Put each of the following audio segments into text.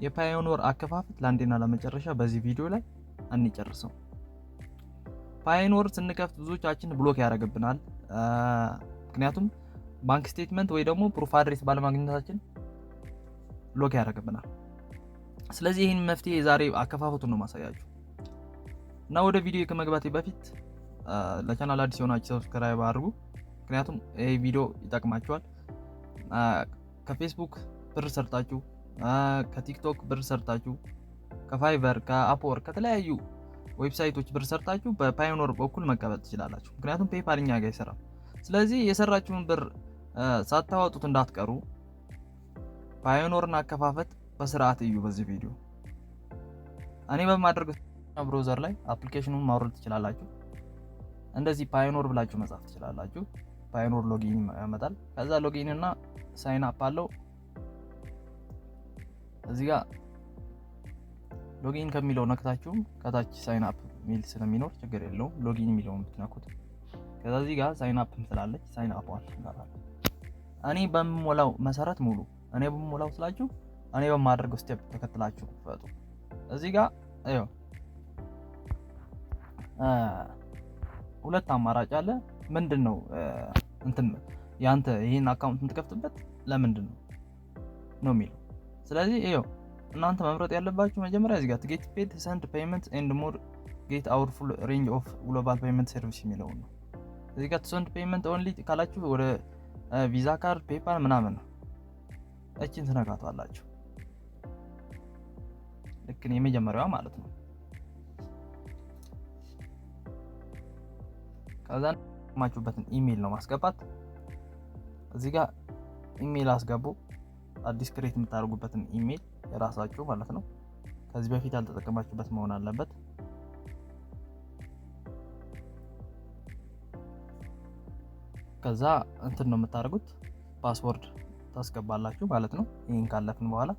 የ Payoneer አከፋፈት ለአንዴና ለመጨረሻ በዚህ ቪዲዮ ላይ አንጨርሰው። Payoneer ስንከፍት ብዙዎቻችን block ያደርግብናል። ምክንያቱም bank statement ወይ ደግሞ proof address ባለማግኘታችን block ያደርግብናል። ስለዚህ ይህን መፍትሄ ዛሬ አከፋፈቱን ነው ማሳያችሁ። እና ወደ ቪዲዮ ከመግባቴ በፊት ለቻናል አዲስ የሆናችሁ subscribe አድርጉ። ምክንያቱም ይህ ቪዲዮ ይጠቅማችኋል። ከፌስቡክ ብር ሰርታችሁ፣ ከቲክቶክ ብር ሰርታችሁ፣ ከ Fiverr፣ ከ Upwork፣ ከተለያዩ website ኦች ብር ሰርታችሁ በ Payoneer በኩል መቀበል ትችላላችሁ። ምክንያቱም PayPal እኛ ጋር አይሰራም። ስለዚህ የሰራችሁን ብር ሳታወጡት እንዳትቀሩ Payoneer ን አከፋፈት በስርዓት እዩ። በዚህ ቪዲዮ እኔ በማደርገው browser ላይ application ኑን ማውረድ ትችላላችሁ። እንደዚህ Payoneer ብላችሁ መጻፍ ትችላላችሁ። Payoneer login ያመጣል። ከዛ login እና sign up አለው። እዚህ ጋር login ከሚለው ነክታችሁም ከታች sign up ሚል ስለሚኖር ችግር የለውም። Login የሚለውን ብትነኩት ከዛ እዚህ ጋር sign up ትላለች። Sign up ዋን እኔ በምሞላው መሰረት ሙሉ። እኔ በምሞላው ስላችሁ እኔ በማደርገው step ተከትላችሁ ክፈቱ። እዚህ ጋር ይኸው ሁለት አማራጭ አለ። ምንድን ነው እንትን ያንተ ይሄን account የምትከፍትበት ለምንድን ነው ነው የሚለው። ስለዚህ ይኸው እናንተ መምረጥ ያለባችሁ መጀመሪያ እዚህ ጋር get paid, send payment and more, get our full range of global payment service የሚለውን ነው። እዚህ ጋር send payment only ካላችሁ ወደ Visa card፣ PayPal ምናምን ነው። እችን ትነካቷላችሁ። ልክ የመጀመሪያዋ ማለት ነው። ከዛ ማችሁበትን ኢሜይል ነው ማስገባት። እዚህ ጋር ኢሜይል አስገቡ። አዲስ create የምታደርጉበትን ኢሜይል የራሳችሁ ማለት ነው። ከዚህ በፊት ያልተጠቀማችሁበት መሆን አለበት። ከዛ እንትን ነው የምታደርጉት፣ password ታስገባላችሁ ማለት ነው። ይህን ካለፍን በኋላ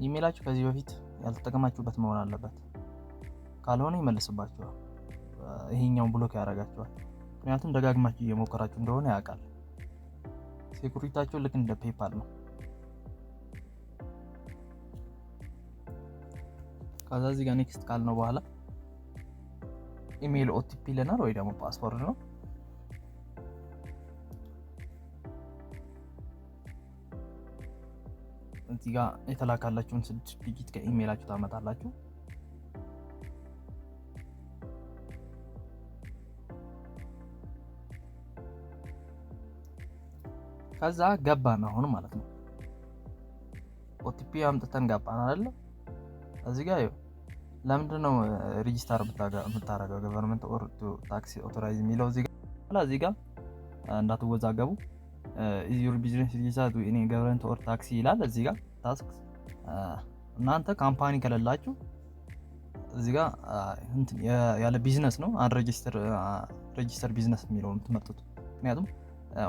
ኢሜይላችሁ ከዚህ በፊት ያልተጠቀማችሁበት መሆን አለበት። ካልሆነ ይመልስባችኋል። ይሄኛውን block ያደርጋችኋል። ምክንያቱም ደጋግማችሁ እየሞከራችሁ እንደሆነ ያውቃል። Security ያቸው ልክ እንደ PayPal ነው። ከዛ እዚህ ጋር next ካልነው በኋላ email OTP ይለናል ወይ ደግሞ password ነው። እዚህ ጋር የተላካላችሁን 6 digit ከ email ኣችሁ ታመጣላችሁ። ከዛ ገባን አሁን ማለት ነው። OTP አምጥተን ገባን አይደለ? እዚህ ጋር ይኸው ለምንድን ነው register የምታረገው government or tax authorize የሚለው እዚህ ጋር እንዳትወዛገቡ። Is your business register to any government or tax ይላል። እዚህ ጋር tax እናንተ company ከሌላችሁ እዚህ ጋር ያለ ቢዝነስ ነው unregister register business የሚለውን የምትመርጡት። ምክንያቱም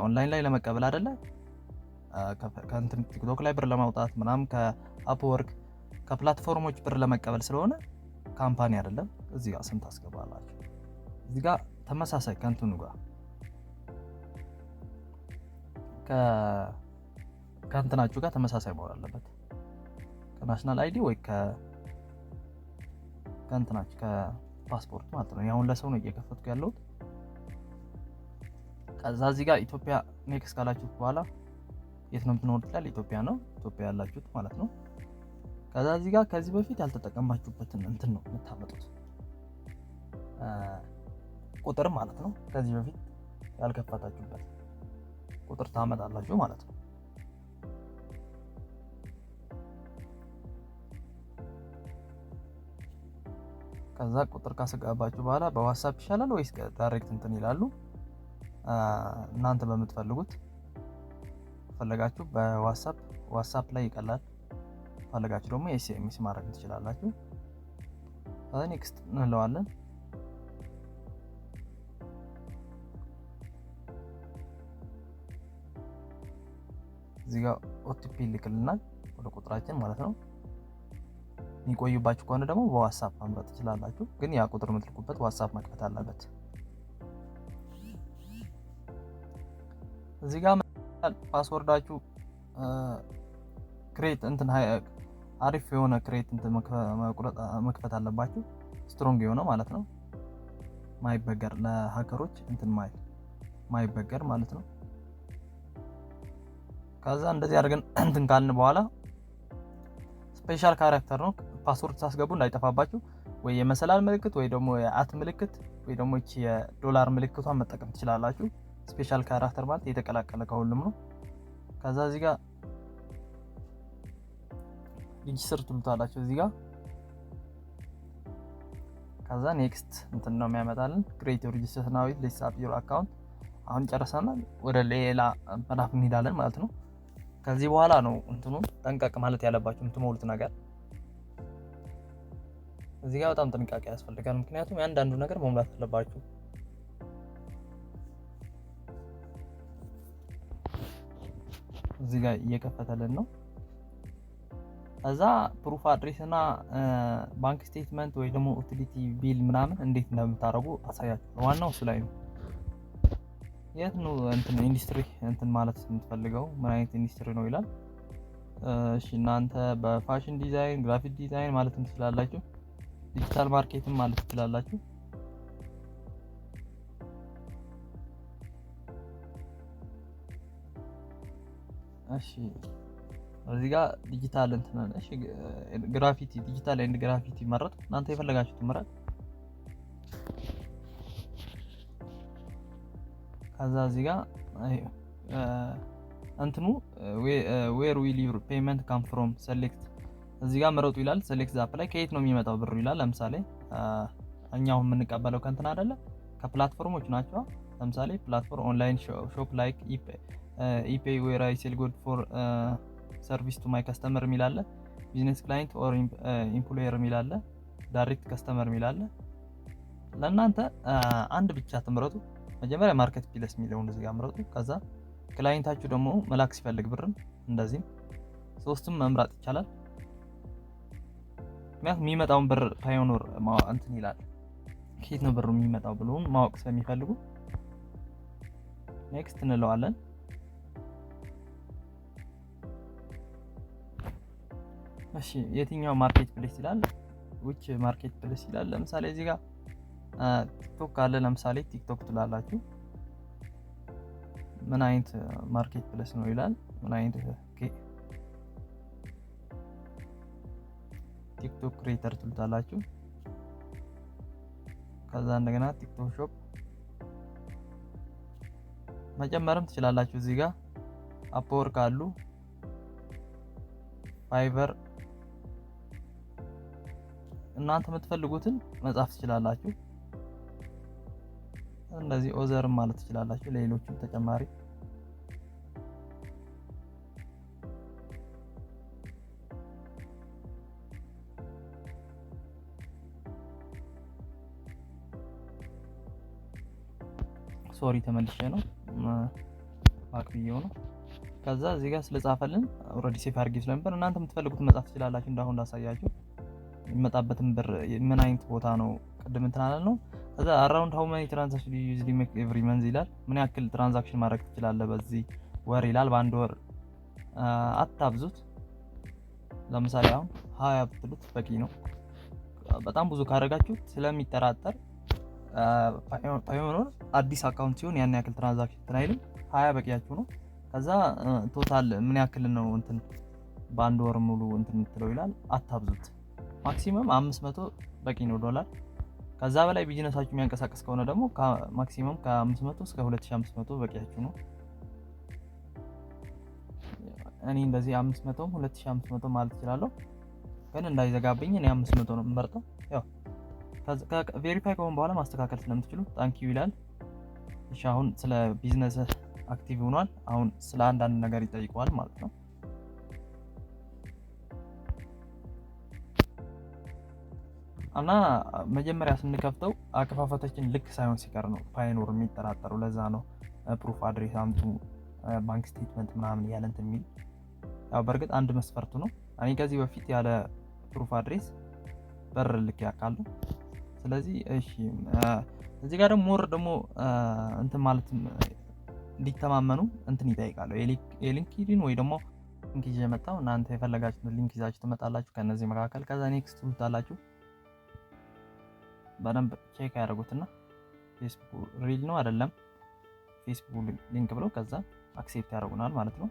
ኦንላይን ላይ ለመቀበል አይደለ፣ ከእንትን ቲክቶክ ላይ ብር ለማውጣት ምናምን፣ ከ Upwork፣ ከ platform ኦች ብር ለመቀበል ስለሆነ company አይደለም። እዚህ ጋር ስም ታስገባላችሁ። እዚህ ጋር ተመሳሳይ ከእንትኑ ጋር ከእንትናችሁ ጋር ተመሳሳይ መሆን አለበት። ከ national ID ወይ ከእንትናችሁ ከፓስፖርት ማለት ነው። አሁን ለሰው ነው እየከፈትኩ ያለሁት። ከዛ እዚህ ጋር ኢትዮጵያ next ካላችሁት በኋላ የት ነው የምትኖሩት ይላል። ኢትዮጵያ ነው፣ ኢትዮጵያ ያላችሁት ማለት ነው። ከዛ እዚህ ጋር ከዚህ በፊት ያልተጠቀማችሁበትን እንትን ነው የምታመጡት፣ ቁጥር ማለት ነው። ከዚህ በፊት ያልከፈታችሁበት ቁጥር ታመጣላችሁ ማለት ነው። ከዛ ቁጥር ካስገባችሁ በኋላ በ WhatsApp ይሻላል ወይስ direct እንትን ይላሉ። እናንተ በምትፈልጉት ፈለጋችሁ በ WhatsApp፣ WhatsApp ላይ ይቀላል። ፈለጋችሁ ደግሞ SMS ማድረግ ትችላላችሁ። ከዛ next እንለዋለን። እዚህ ጋር OTP ይልክልናል ወደ ቁጥራችን ማለት ነው። የሚቆዩባችሁ ከሆነ ደግሞ በ WhatsApp መምረጥ ትችላላችሁ። ግን ያ ቁጥር የምትልኩበት WhatsApp መክፈት አለበት። እዚህ ጋር password ኣችሁ create እንትን አሪፍ የሆነ credit እንትን መክፈት አለባችሁ። Strong የሆነ ማለት ነው። ማይበገር፣ ለ hacker ኦች እንትን ማይል፣ ማይበገር ማለት ነው። ከዛ እንደዚህ አድርገን እንትን ካልን በኋላ special character ነው። Password ሳስገቡ እንዳይጠፋባችሁ ወይ የመሰላል ምልክት ወይ ደግሞ የ at ምልክት ወይ ደግሞ ይቺ የዶላር ምልክቷን መጠቀም ትችላላችሁ። Special character ማለት የተቀላቀለ ከሁሉም ነው። ከዛ እዚህ ጋር register ትሉታላችሁ እዚህ ጋር። ከዛ next እንትን ነው የሚያመጣልን፣ create register now, let's up your account። አሁን ጨርሰናል። ወደ ሌላ ምዕራፍ እንሄዳለን ማለት ነው። ከዚህ በኋላ ነው እንትኑ ጠንቀቅ ማለት ያለባችሁ የምትሞሉት ነገር። እዚህ ጋር በጣም ጥንቃቄ ያስፈልጋል። ምክንያቱም የአንዳንዱ ነገር መሙላት አለባችሁ። እዚህ ጋር እየከፈተልን ነው። ከዛ proof address እና bank statement ወይ ደግሞ utility bill ምናምን እንዴት እንደምታደርጉ አሳያችኋለሁ። ዋናው እሱ ላይ ነው። የት ነው እንትን ኢንዱስትሪ እንትን ማለት የምትፈልገው፣ ምን አይነት ኢንዱስትሪ ነው ይላል። እሺ፣ እናንተ በ fashion design፣ graphic design ማለት ትችላላችሁ። Digital marketing ማለት ትችላላችሁ። እሺ፣ እዚህ ጋር ዲጂታል እንትን፣ እሺ፣ graffiti፣ digital and graffiti መረጥ። እናንተ የፈለጋችሁትን ምረጥ። ከዛ እዚህ ጋር እንትኑ where will your payment come from, select፣ እዚህ ጋር ምረጡ ይላል። Select the app ላይ ከየት ነው የሚመጣው ብሩ ይላል። ለምሳሌ እኛ አሁን የምንቀበለው ከእንትን አይደለ፣ ከ platform ኦች ናቸው። ለምሳሌ platform online shop like eBay where I sell good for service to my customer የሚል አለ። Business client or employer የሚል አለ። Direct customer የሚል አለ። ለእናንተ አንድ ብቻ ትምረጡ። መጀመሪያ marketplace የሚለውን እዚህ ጋር ምረጡ። ከዛ client ኣችሁ ደግሞ መላክ ሲፈልግ ብርም እንደዚህም ሶስቱም መምረጥ ይቻላል። ምክንያቱም የሚመጣውን ብር Payoneer እንትን ይላል፣ ከየት ነው ብሩ የሚመጣው ብሎ ማወቅ ስለሚፈልጉ next እንለዋለን። እሺ፣ የትኛው marketplace ይላል? Which marketplace ይላል። ለምሳሌ እዚህ ጋር TikTok ካለ ለምሳሌ TikTok ትላላችሁ። ምን አይነት marketplace ነው ይላል። ምን አይነት? Okay፣ TikTok creator ትሉታላችሁ። ከዛ እንደገና TikTok shop መጨመርም ትችላላችሁ። እዚህ ጋር Upwork አሉ፣ Fiverr፣ እናንተ የምትፈልጉትን መጻፍ ትችላላችሁ። እንደዚህ other ም ማለት ትችላላችሁ። ለሌሎችም ተጨማሪ። Sorry፣ ተመልሼ ነው፣ back ብዬው ነው። ከዛ እዚህ ጋር ስለጻፈልን already save አድርጌ ስለነበር እናንተ የምትፈልጉትን መጻፍ ትችላላችሁ። እንዳሁን እንዳሳያችሁ የሚመጣበትን ብር ምን አይነት ቦታ ነው ቅድም እንትን አላል ነው። ከዛ around how many transaction you usually make every month ይላል። ምን ያክል transaction ማድረግ ትችላለህ በዚህ ወር ይላል። በአንድ ወር አታብዙት። ለምሳሌ አሁን 20 ብትሉት በቂ ነው። በጣም ብዙ ካደረጋችሁት ስለሚጠራጠር Payoneer አዲስ account ሲሆን ያን ያክል transaction እንትን አይልም። 20 በቂያችሁ ነው። ከዛ total ምን ያክል ነው እንትን በአንድ ወር ሙሉ እንትን የምትለው ይላል። አታብዙት። Maximum 500 በቂ ነው ዶላር። ከዛ በላይ ቢዝነሳችሁ የሚያንቀሳቀስ ከሆነ ደግሞ maximum ከ500 እስከ 2500 በቂያችሁ ነው። እኔ እንደዚህ 500፣ 2500 ማለት እችላለሁ፣ ግን እንዳይዘጋብኝ እኔ 500 ነው የምመርጠው። ያው verify ከሆነ በኋላ ማስተካከል ስለምትችሉ thank you ይላል። እሺ፣ አሁን ስለ business active ሆኗል። አሁን ስለ አንዳንድ ነገር ይጠይቀዋል ማለት ነው። እና መጀመሪያ ስንከፍተው አከፋፈታችን ልክ ሳይሆን ሲቀር ነው Payoneer የሚጠራጠሩ። ለዛ ነው proof address አምጡ፣ bank statement ምናምን እያለ እንትን የሚል። ያው በእርግጥ አንድ መስፈርቱ ነው። እኔ ከዚህ በፊት ያለ proof address ብር ልኬ አውቃለሁ። ስለዚህ እሺ፣ እዚህ ጋር ደግሞ more ደግሞ እንትን ማለት እንዲተማመኑ እንትን ይጠይቃሉ። የ LinkedIn ወይ ደግሞ Link ይዤ መጣሁ። እናንተ የፈለጋችሁትን link ይዛችሁ ትመጣላችሁ ከነዚህ መካከል። ከዛ next ትሉታላችሁ። በደንብ check ያደርጉትና ፌስቡክ real ነው አይደለም ፌስቡክ link ብለው ከዛ accept ያደርጉናል ማለት ነው።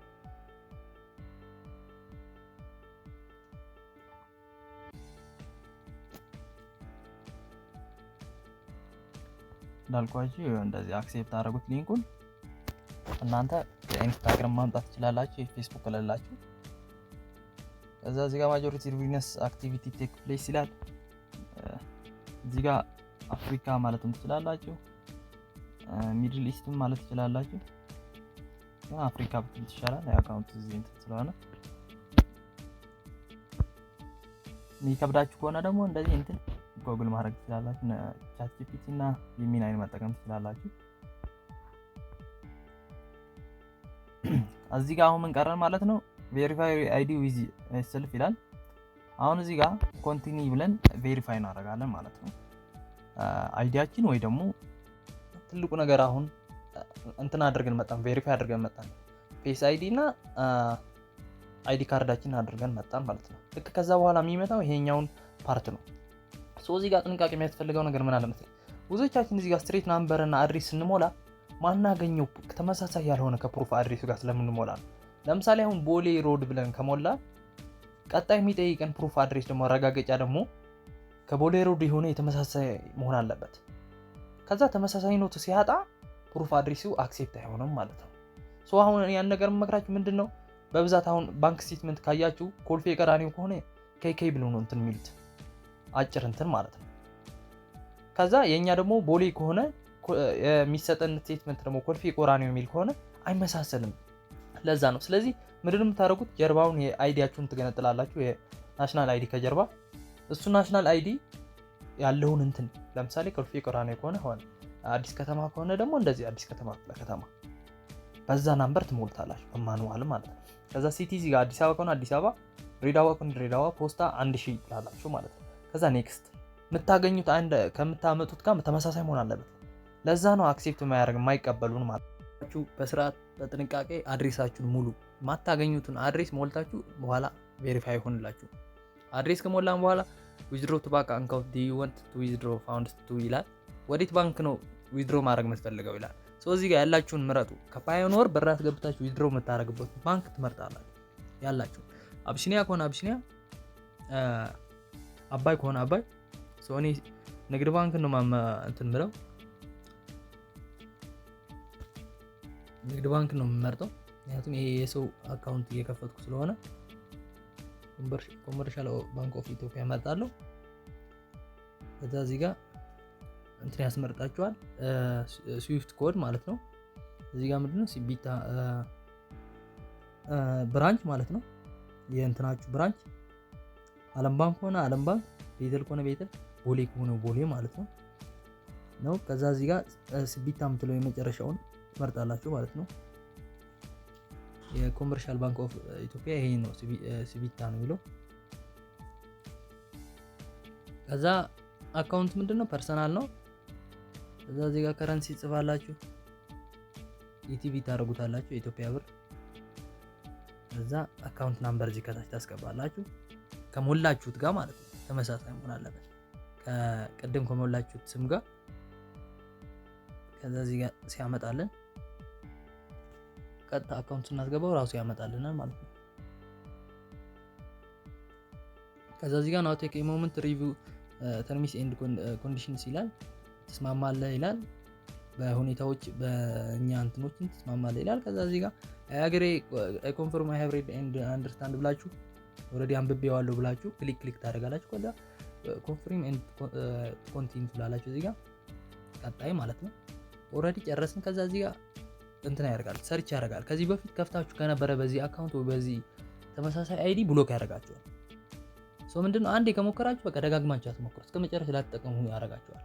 እንዳልኳችሁ እንደዚህ accept አደረጉት link ኡን። እናንተ የኢንስታግራም ማምጣት ትችላላችሁ፣ የፌስቡክ ከሌላችሁ። ከዛ እዚህ ጋር majority business activity take place ይላል። እዚህ ጋር አፍሪካ ማለትም ትችላላችሁ፣ Middle East ም ማለት ትችላላችሁ። ግን አፍሪካ ብትል ይሻላል፣ የ account እዚህ እንትን ስለሆነ። የሚከብዳችሁ ከሆነ ደግሞ እንደዚህ እንትን ጎግል ማድረግ ትችላላችሁ። ChatGPT እና Gemini ን መጠቀም ትችላላችሁ። እዚህ ጋር አሁን ምን ቀረን ማለት ነው? Verify ID with self ይላል። አሁን እዚህ ጋር continue ብለን verify እናደርጋለን ማለት ነው። ID ያችን ወይ ደግሞ ትልቁ ነገር አሁን እንትን አድርገን መጣን፣ verify አድርገን መጣን። Face ID እና ID card ኣችን አድርገን መጣን ማለት ነው። ልክ ከዛ በኋላ የሚመጣው ይሄኛውን part ነው። So እዚህ ጋር ጥንቃቄ የሚያስፈልገው ነገር ምን አለ መሰለኝ፣ ብዙዎቻችን እዚህ ጋር street number እና address ስንሞላ ማናገኘው ተመሳሳይ ያልሆነ ከ proof address ኡ ጋር ስለምንሞላ ነው። ለምሳሌ አሁን ቦሌ road ብለን ከሞላ ቀጣይ የሚጠይቀን proof address ደግሞ ማረጋገጫ ደግሞ ከቦሌ road የሆነ የተመሳሳይ መሆን አለበት። ከዛ ተመሳሳይነቱ ሲያጣ proof address ኡ accept አይሆንም ማለት ነው። So አሁን ያን ነገር የምመክራችሁ ምንድን ነው፣ በብዛት አሁን bank statement ካያችሁ ኮልፌ ቀራኒዮ ከሆነ KK ብሎ ነው እንትን የሚሉት፣ አጭር እንትን ማለት ነው። ከዛ የእኛ ደግሞ ቦሌ ከሆነ የሚሰጠን statement ደግሞ ኮልፌ ቀራኒዮ የሚል ከሆነ አይመሳሰልም። ለዛ ነው። ስለዚህ ምንድን የምታደርጉት፣ ጀርባውን የ ID ያችሁን ትገነጥላላችሁ። የ national ID ከጀርባ እሱ national ID ያለውን እንትን ለምሳሌ ኮልፌ ቀራኒዮ ከሆነ ሆነ፣ አዲስ ከተማ ከሆነ ደግሞ እንደዚህ አዲስ ከተማ ክፍለ ከተማ በዛ number ትሞልታላችሁ በ manual ማለት ነው። ከዛ city እዚህ ጋር አዲስ አበባ ከሆነ አዲስ አበባ፣ ድሬዳዋ ከሆነ ድሬዳዋ፣ ፖስታ 1000 ትላላችሁ ማለት ነው። ከዛ next የምታገኙት አንድ ከምታመጡት ጋር ተመሳሳይ መሆን አለበት። ለዛ ነው accept የማያደርግ፣ የማይቀበሉን ማለት ነው። በስርዓት በጥንቃቄ address ኣችሁን ሙሉ። የማታገኙትን address ሞልታችሁ በኋላ verify ይሆንላችሁ። Address ከሞላን በኋላ withdraw to bank account, do you want to withdraw funds to ይላል። ወዴት ባንክ ነው withdraw ማድረግ የምትፈልገው ይላል። So እዚህ ጋር ያላችሁን ምረጡ። ከፓዮኒር ብር አስገብታችሁ withdraw የምታደርግበት ባንክ ትመርጣላችሁ። ያላችሁ አብሲኒያ ከሆነ አብሲኒያ፣ አባይ ከሆነ አባይ። So እኔ ንግድ ባንክ ነው እንትን ምለው፣ ንግድ ባንክ ነው የምመርጠው። ምክንያቱም ይሄ የሰው account እየከፈትኩ ስለሆነ Commercial Bank of Ethiopia እመርጣለሁ። ከዛ እዚህ ጋር እንትን ያስመርጣችኋል፣ SWIFT code ማለት ነው። እዚህ ጋር ምንድነው ሲቢታ branch ማለት ነው። የእንትናችሁ branch አለም ባንክ ከሆነ አለም ባንክ፣ ቤተል ከሆነ ቤተል፣ ቦሌ ከሆነ ቦሌ ማለት ነው። ከዛ እዚህ ጋር ሲቢታ የምትለው የመጨረሻውን ትመርጣላችሁ ማለት ነው። የ Commercial Bank of Ethiopia ይሄ ነው፣ ሲቢታ ነው የሚለው። ከዛ account ምንድነው? Personal ነው። ከዛ እዚህ ጋር currency ጽፋላችሁ፣ ETB ታደርጉታላችሁ፣ የኢትዮጵያ ብር። ከዛ account number እዚህ ከታች ታስገባላችሁ ከሞላችሁት ጋር ማለት ነው። ተመሳሳይ መሆን አለበት ከቅድም ከሞላችሁት ስም ጋር። ከዛ እዚህ ጋር ሲያመጣልን ቀጥታ account ስናስገባው ራሱ ያመጣልናል ማለት ነው። ከዛ እዚህ ጋር now take a moment, review terms and conditions ይላል። ትስማማለህ ይላል። በሁኔታዎች በእኛ እንትኖችን ትስማማለህ ይላል። ከዛ እዚህ ጋር agree, confirm, I have read and understand ብላችሁ already አንብቤዋለሁ ብላችሁ click click ታደርጋላችሁ። ከዛ confirm and continue ትላላችሁ እዚህ ጋር ቀጣይ ማለት ነው። Already ጨረስን። ከዛ እዚህ ጋር እንትን ያደርጋል፣ search ያደርጋል። ከዚህ በፊት ከፍታችሁ ከነበረ በዚህ account ወይ በዚህ ተመሳሳይ ID block ያደርጋችኋል። So ምንድነው፣ አንዴ ከሞከራችሁ በቃ ደጋግማችሁ አትሞክሩ፣ እስከ መጨረሻ ላትጠቀሙ ያደርጋችኋል።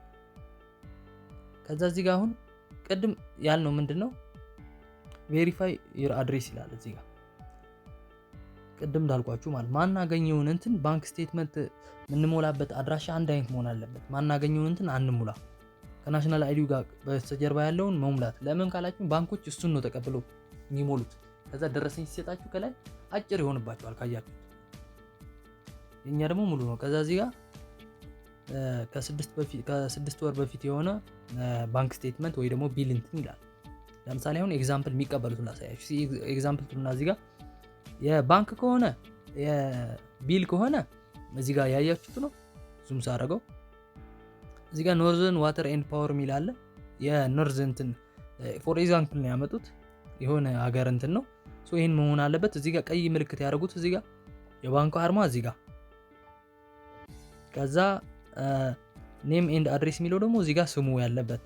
ከዛ እዚህ ጋር አሁን ቅድም ያልነው ምንድነው፣ verify your address ይላል እዚህ ጋር። ቅድም እንዳልኳችሁ ማለት ማናገኘውን እንትን bank statement የምንሞላበት አድራሻ አንድ አይነት መሆን አለበት። ማናገኘውን እንትን አንሙላ። ከ national ID ው ጋር በስተጀርባ ያለውን መሙላት። ለምን ካላችሁ ባንኮች እሱን ነው ተቀብለው የሚሞሉት። ከዛ ደረሰኝ ሲሰጣችሁ ከላይ አጭር ይሆንባችኋል ካያችሁት። የኛ ደግሞ ሙሉ ነው። ከዛ እዚህ ጋር ከ6 ወር በፊት የሆነ bank statement ወይ ደግሞ bill እንትን ይላል። ለምሳሌ አሁን example የሚቀበሉትን ላሳያችሁ። Example ትሉና እዚህ ጋር የባንክ ከሆነ፣ የ bill ከሆነ እዚህ ጋር ያያችሁት ነው። Zoom ሳደርገው እዚህ ጋር Northern Water and Power የሚል አለ። የ North እንትን for example ነው ያመጡት፣ የሆነ ሀገር እንትን ነው። So ይህን መሆን አለበት። እዚህ ጋር ቀይ ምልክት ያደረጉት፣ እዚህ ጋር የባንኩ አርማ እዚህ ጋር፣ ከዛ name and address የሚለው ደግሞ እዚህ ጋር ስሙ ያለበት።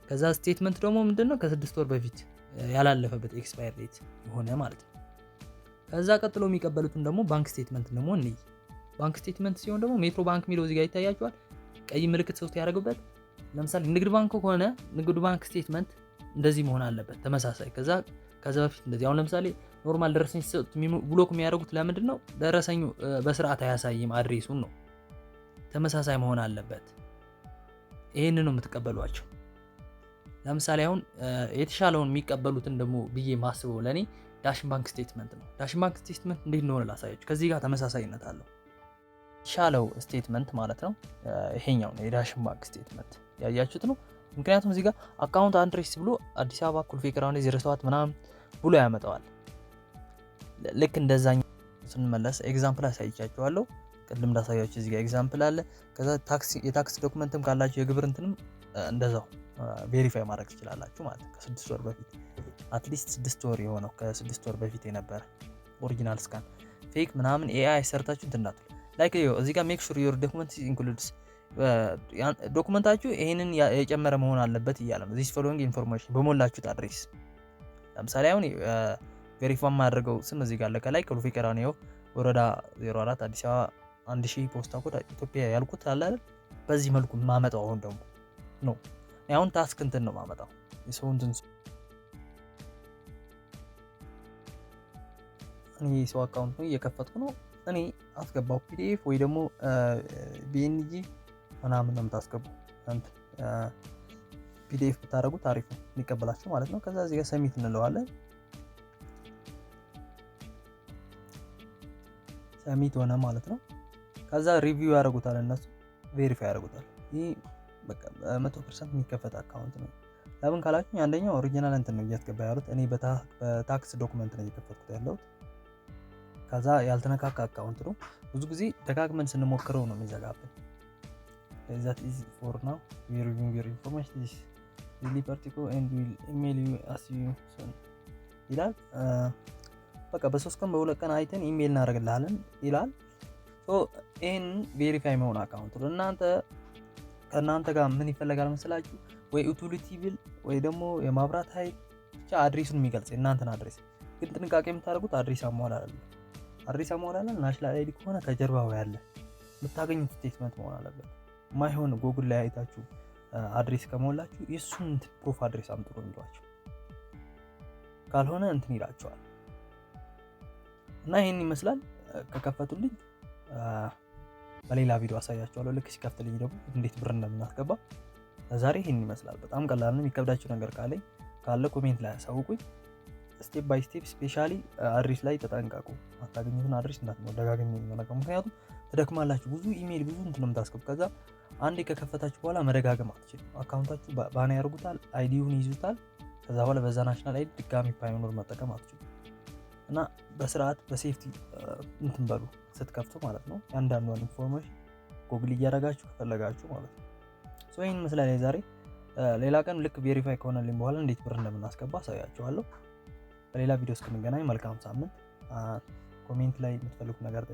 ከዛ statement ደግሞ ምንድነው? ከ6 ወር በፊት ያላለፈበት expire date የሆነ ማለት ነው። ከዛ ቀጥሎ የሚቀበሉትን ደግሞ bank statement ደግሞ እንይ። Bank statement ሲሆን ደግሞ ሜትሮ ባንክ የሚለው እዚህ ጋር ይታያችኋል። ቀይ ምልክት ሶስት ያደረጉበት። ለምሳሌ ንግድ ባንክ ከሆነ ንግድ ባንክ statement እንደዚህ መሆን አለበት፣ ተመሳሳይ። ከዛ በፊት እንደዚህ አሁን ለምሳሌ normal ደረሰኝ ሲሰጡት block የሚያደርጉት ለምንድን ነው? ደረሰኙ በስርዓት አያሳይም address ኡን ነው። ተመሳሳይ መሆን አለበት። ይህን ነው የምትቀበሏቸው። ለምሳሌ አሁን የተሻለውን የሚቀበሉትን ደግሞ ብዬ ማስበው ለእኔ ዳሽን ባንክ statement ነው። ዳሽን ባንክ statement እንዴት እንደሆነ ላሳያችሁ። ከዚህ ጋር ተመሳሳይነት አለው። የተሻለው statement ማለት ነው ይሄኛው ነው፣ የዳሽን ባንክ statement ያያችሁት ነው። ምክንያቱም እዚህ ጋር account address ብሎ አዲስ አበባ ኮልፌ ቀራኒዮ 07 ምናምን ብሎ ያመጣዋል። ልክ እንደዛኛው ስንመለስ example አሳይቻችኋለሁ። ቅድም እንዳሳያችሁ እዚህ ጋር example አለ። ከዛ የ tax document ም ካላችሁ የግብር እንትንም እንደዛው verify ማድረግ ትችላላችሁ ማለት ነው። ከ6 ወር በፊት፣ at least 6 ወር የሆነው፣ ከ6 ወር በፊት የነበረ original scan፣ fake ምናምን AI ሰርታችሁ እንትን እንዳትሉ። Like እዚህ ጋር make sure your document includes፣ document ኣችሁ ይሄንን የጨመረ መሆን አለበት እያለ ነው። This following information በሞላችሁት address። ለምሳሌ አሁን verify የማደርገው ስም እዚህ ጋር አለ። ከላይ ኮልፌ ቀራኒዮ ወረዳ 04 አዲስ አበባ 1000 ፖስታ ኮድ ኢትዮጵያ ያልኩት አለ አይደል? በዚህ መልኩ ማመጣው አሁን ደግሞ ነው፣ አሁን task እንትን ነው ማመጣው የሰው እንትን፣ እኔ የሰው account ነው እየከፈትኩ ነው። እኔ አስገባው PDF ወይ ደግሞ PNG ምናምን ነው የምታስገቡ። PDF ብታደርጉት አሪፍ ነው የሚቀበላችሁ ማለት ነው። ከዛ እዚህ ጋር submit እንለዋለን። Submit ሆነ ማለት ነው። ከዛ review ያደርጉታል እነሱ፣ verify ያደርጉታል። ይህ በቃ 100% የሚከፈት account ነው። ለምን ካላችሁ አንደኛው original እንትን ነው እያስገባ ያሉት፣ እኔ በ tax document ነው እየከፈትኩት ያለሁት። ከዛ ያልተነካካ account ነው። ብዙ ጊዜ ደጋግመን ስንሞክረው ነው የሚዘጋብን። That is for now. We reviewing your information, this really particular, and will email you as you soon ይላል። በቃ በ3 ቀን በ2 ቀን አይተን ኢሜል እናደርግልሃለን ይላል። ይህን verify መሆን account ነው። እናንተ ከእናንተ ጋር ምን ይፈለጋል መስላችሁ? ወይ utility bill ወይ ደግሞ የማብራት ኃይል፣ ብቻ address ኡን የሚገልጽ የእናንተን address። ግን ጥንቃቄ የምታደርጉት address አሟላል አለ፣ address አሟላል። National ID ከሆነ ከጀርባው ያለ የምታገኙት statement መሆን አለበት። ማይሆን ጎግል ላይ አይታችሁ address ከሞላችሁ የእሱን proof address አምጡ ነው የሚሏቸው። ካልሆነ እንትን ይላቸዋል። እና ይህን ይመስላል። ከከፈቱልኝ በሌላ ቪዲዮ አሳያችኋለሁ። ልክ ሲከፍትልኝ ደግሞ እንዴት ብር እንደምናስገባ። ለዛሬ ይህን ይመስላል። በጣም ቀላል ነው። የሚከብዳችሁ ነገር ካለ comment ላይ ያሳውቁኝ። Step by step፣ specially address ላይ ተጠንቀቁ። አታገኙትን address እንዳትሞሉ፣ ደጋግሜ የምነግረው ምክንያቱም ትደክማላችሁ። ብዙ ኢሜይል፣ ብዙ እንትን ነው የምታስገቡ። ከዛ አንዴ ከከፈታችሁ በኋላ መደጋገም አትችሉም። Account ኣችሁ ban ያደርጉታል፣ ID ውን ይይዙታል። ከዛ በኋላ በዛ national ID ድጋሚ Payoneer መጠቀም አትችሉም። እና በስርዓት በ safety እንትን በሉ ስትከፍቱ ማለት ነው። የአንዳንዷን information Google እያደረጋችሁ ከፈለጋችሁ ማለት ነው። So ይህን ይመስላል ዛሬ። ሌላ ቀን ልክ verify ከሆነልኝ በኋላ እንዴት ብር እንደምናስገባ አሳያችኋለሁ። በሌላ ቪዲዮ እስክንገናኝ መልካም ሳምንት። Comment ላይ የምትፈልጉት ነገር